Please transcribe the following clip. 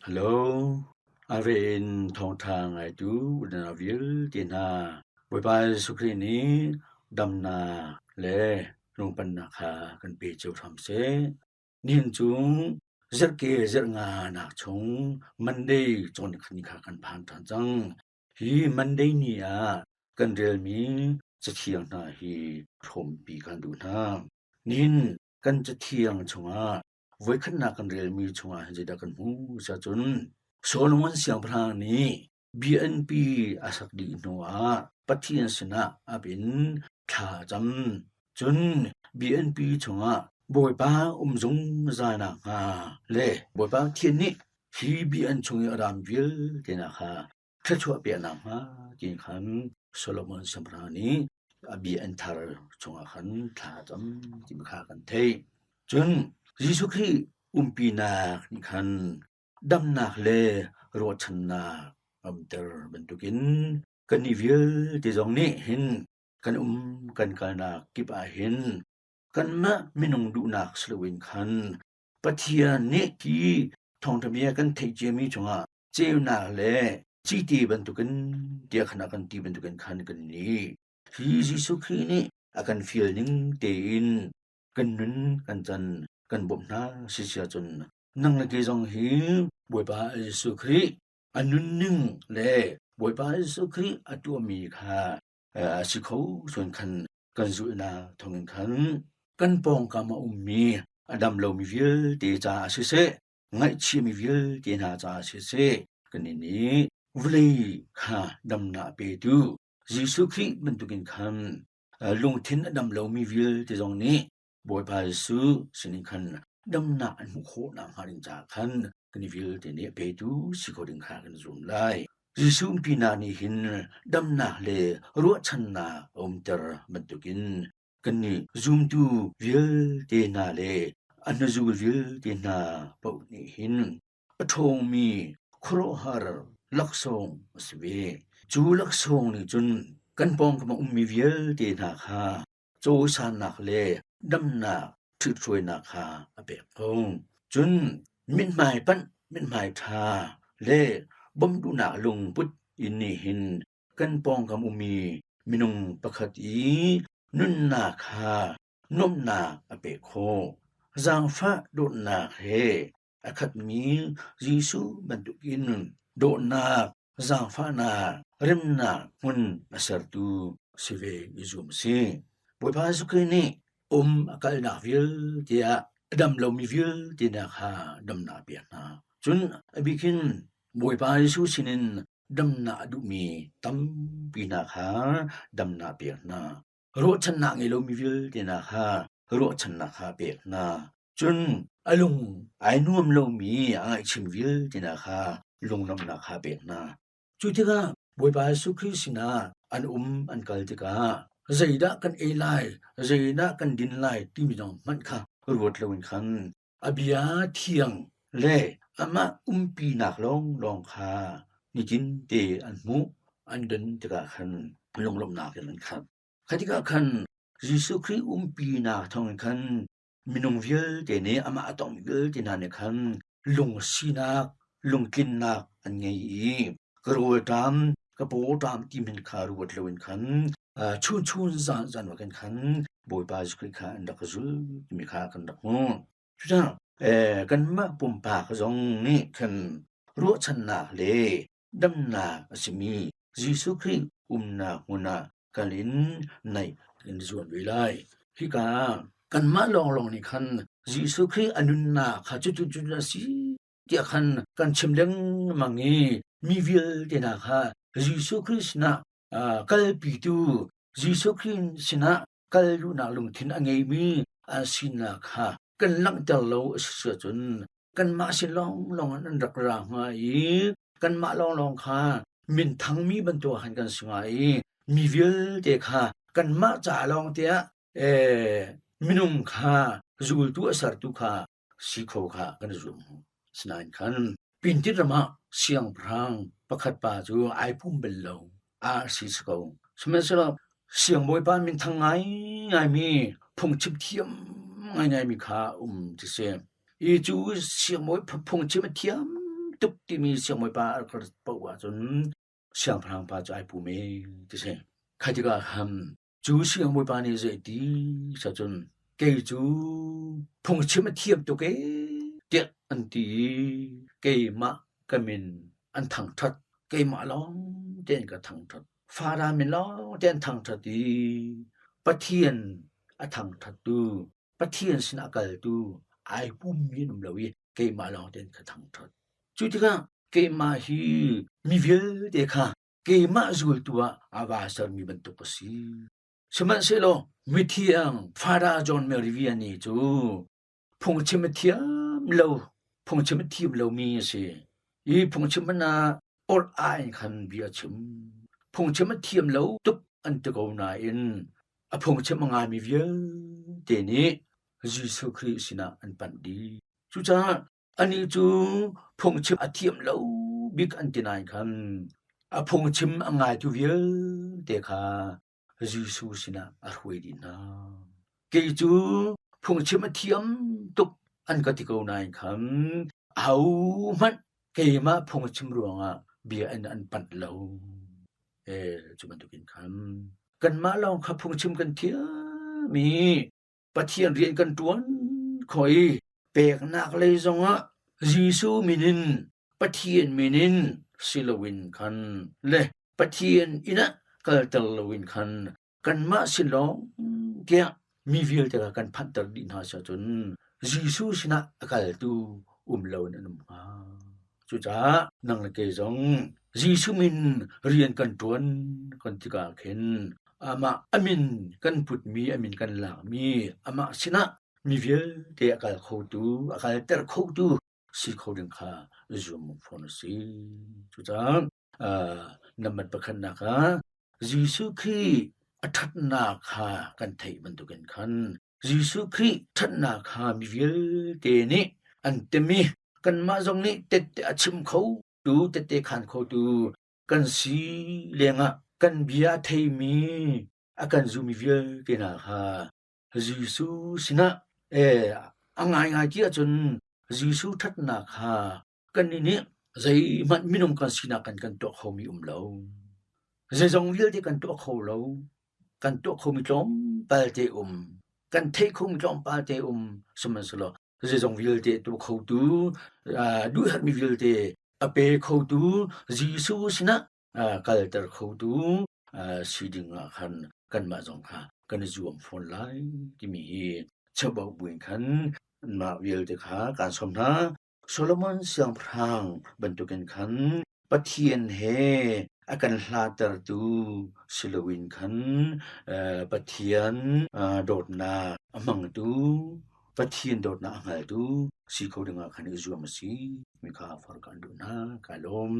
Hello, a in thawngṭha ngaitu unau vialte hna, Bawipa Jesuh Khrih nih damnak le lungpannak kha kan pe cio hram seh. Nihin cu zarhke zarh nganak chung Monday cawn ni kha kan phan ṭhan cang. Hi Monday ni ah kan relmi cathiang hna hi hrawmpi kan duh hna. Nihin kan cathiang chungah voikhatnak kan relmi chungah hin zeidah kan hmuh cun Solomon siangpahrang nih BNP a sak dih hnuah Pathian sinah ap in thla a cam. Cun BNP chungah Bawipa um zungzal nakhnga le Bawipa Pathian nih hi BN chung i a ram vialte hna kha thluachuah pek nakhnga ti khan Solomon siangpahrang nih a bia an thar chungah khan thla a cam timi kha kan theih. Cun Jesuh Khrih umpinak nih khan damnak le ruahchannak a umter bantukin kannih vialte zong nih hin kan um kan kalnak kip ah hin kanmah minung duhnak si loin khan Pathian nih hi thawngṭha bia kan theih ciami chungah ceunak le cite bantukin tiah khan a kan ti bantukin khan kan ni. Hi Jesuh Khrih nih a kan fial ning tein kan nun kan can kan bawmh hna si sia cun nang le kei zong hi Bawipa Jesuh Khrih a nunning le Bawipa Jesuh Khrih a tuahmi kha a si kho cun khan kan zulhnak thawngin khan kan pawngkam a ummi a dam lomi vialte caah siseh ngaihchiami vialte hna caah siseh kannih nih vawlei kha damnak petu Jesuh Khrih bantukin khan lungthin a dam lomi vialte zong nih Bawipa Jesuh sinin khan damnak an hmuh khawh nakhnga ding caah khan kan i vialte nih a petu si kho ding kha kan zum lai. Jesuh umpinak nih hin damnak le ruahchannak a umter bantukin Kannih zumtu vialte hna le a hnuzul vialte hna paoh nih hin a ṭhawngmi khuaruahhar laksawng a si ve. Cu laksawng nih cun kan pawngkam a ummi vialte hna kha cawisannak le damnak ṭhithruainak kha a pek ko. Cun mithmai panh, mithmai ṭha le bawmh duhnak lungput in nih hin kan pawngkam ummi minung pakhat i nunnak kha nuamhnak a pek khawh. Zaangfah dawtnak he a khatmi Jesuh bantukin dawtnak, zaangfahnak, remnak hmun a sertu si ve i zuam a si. Bawipa Jesuh Khrih nih um a kalnak vialte ah a dam lomi vialte hna kha damnak a pek hna. Cun a bikin Bawipa Jesuh sinin damnak a duhmi tampi hna kha damnak pek hna. Ruahchannak ngei lomi vialte hna kha ruahchannak kha pek hna. Cun a lung ai nuam lomi a ngaihchim vialte hna kha lunglawmhnak kha pek hna. Cu tikah Bawipa Jesuh Khrih sinah an um an kal tikah zeidah kan ei lai, zeidah kan din lai timi zong hmanh kha ruat loin khan A bia thiang le amah umpinak lawnglawng kha nitinte an hmuh, an don tikah khan lunglawmhnak in an khat. Kha tikah khan Jesuh Khrih umpinak thawngin khan minung vialte nih amah a tongmi vialte hna nih khan lungsinak, lungtlinnak an ngei i ka rawlṭam, ka pawṭam ti hmanh kha ruat loin khan chunchun zan zan in khan Bawipa Jesuh Khrih kha an rak zul timi kha kan rak hmuh. Cucaah kanmah pumpak zong nih khan ruahchannak le damnak a simi Jesuh Khrih umnak hmun ah kal in naih kan i zuam ve lai. Hika kanmah lawnglawng nih khan Jesuh Khrih a nunnak kha cucu cu a si tiah khan kan chim lengmang i mi vialte hna kha Jesuh Khrih sinah kalpitu Jesuh Khrih sinah kal duhnak lungthin a ngeimi an sinak kha kan langhter lo a si ahcun kanmah sin lawnglawng an rak ra hnga i kanmah lawnglawng kha minthangmi bantuk ah khan kan si hnga i mi vialte kha kanmah ca lawng tiah minung kha zultu a sertu kha si kho kha kan zum. Asinain khan Pintit ram ah siangpahrang pakhat pa cu ai pum bal lo. A si si ko. Sihmanhsehlaw siangbawipa minthang ngaingaimi phungchim thiam ngaingaimi kha um ti si. I cu siangbawi phungchim a thiam tuk timi siangbawipa a rak rat paoh ahcun siangpahrang pa cu ai pum e ti si. Kha tikah khan cu siangbawipa nih zeiti cun kei cu phungchim a thiam tuk e tiah an ti i keimah ka min an thangṭhat. Keimah lawng tein ka thangṭhat. Fara min lawng tein an thangṭhat i Pathian a thangṭhattu Pathian sinah a kaltu ai pummi an um lo i keimah lawng tein ka thangṭhat. Cu tikah keimah hi mi vialte kha keimah zultu ah a vaa sermi bantuk ka si. Sihmanhsehlaw mithiang Father John Mary Vianney cu phungchim a thiam lo, phungchim a thiam lomi a si. I phungchim hmanh ah orh aa in khan bia a chim. Phungchim a thiam lo tuk an ti ko nain a phungchim a ngaimi vialte nih Jesuh Khrih sinah an panh dih. Cucaah anih cu phungchim a thiam lo bik an ti nain khan a phungchim a ngaitu vialte kha Jesuh sinah a hruai dih hna. Kei cu phungchim a thiam tuk an ka ti ko nain khan ahohmanh keimah phungchim ruangah bia in an panh lo. Cu bantukin khan kanmah lawng kha phungchim kan thiam i Pathian rian kan ṭuan khawh i peknak lei zongah Jesuh min in Pathian min in si loin khan le Pathian inn ah kalter loin khan kanmah sin lawng tiah mi vialte kha kan phanhter dih hna si ahcun Jesuh sinah a kaltu um loin an um hnga. Cucaah nang le kei zong Jesuh min rian kan ṭuan kan tikah khin amah a min kan putmi, a min kan lakmi, amah sinah mi vialte a kal khotu, a kalter khotu si kho ding kha zum fawn a si. Cucaah nambat pakhatnak ah Jesuh Khrih a ṭhatnak kha kan theih bantukin khan Jesuh Khrih ṭhatnak kha mi vialte nih an tem i kanmah zong nih tette a chim khotu, tette khaan khotu kan si lengah kan bia a theimi, a kan zummi vialte hna kha Jesuh sinah a ngaingai ti ahcun Jesuh ṭhatnak kha kannih nih zeihmanh minung kan sinak kan kan tuah khomi um lo. Zeizong vialte kan tuah kho lo. Kan tuah khomi tlawmpal te um. Kan theih khomi tlawmpal te um. Sihmanhsehlaw zeizong vialte tuah khotu, duh herhmi vialte a pe khotu Jesuh sinah kalter khotu si ding ah khan kanmah zong kha kan i zuam fawn lai timi hi cheuhbauh buin khan mah vialte kha kaan sawm hna. Solomon siangpahrang bantukin khan Pathian he a kan hlattertu si loin khan Pathian dawtnak a hmangtu, Pathian dawtnak a hngaltu si kho dingah khan i zuam a si mi kha forh kan duh hna. Kai lawm.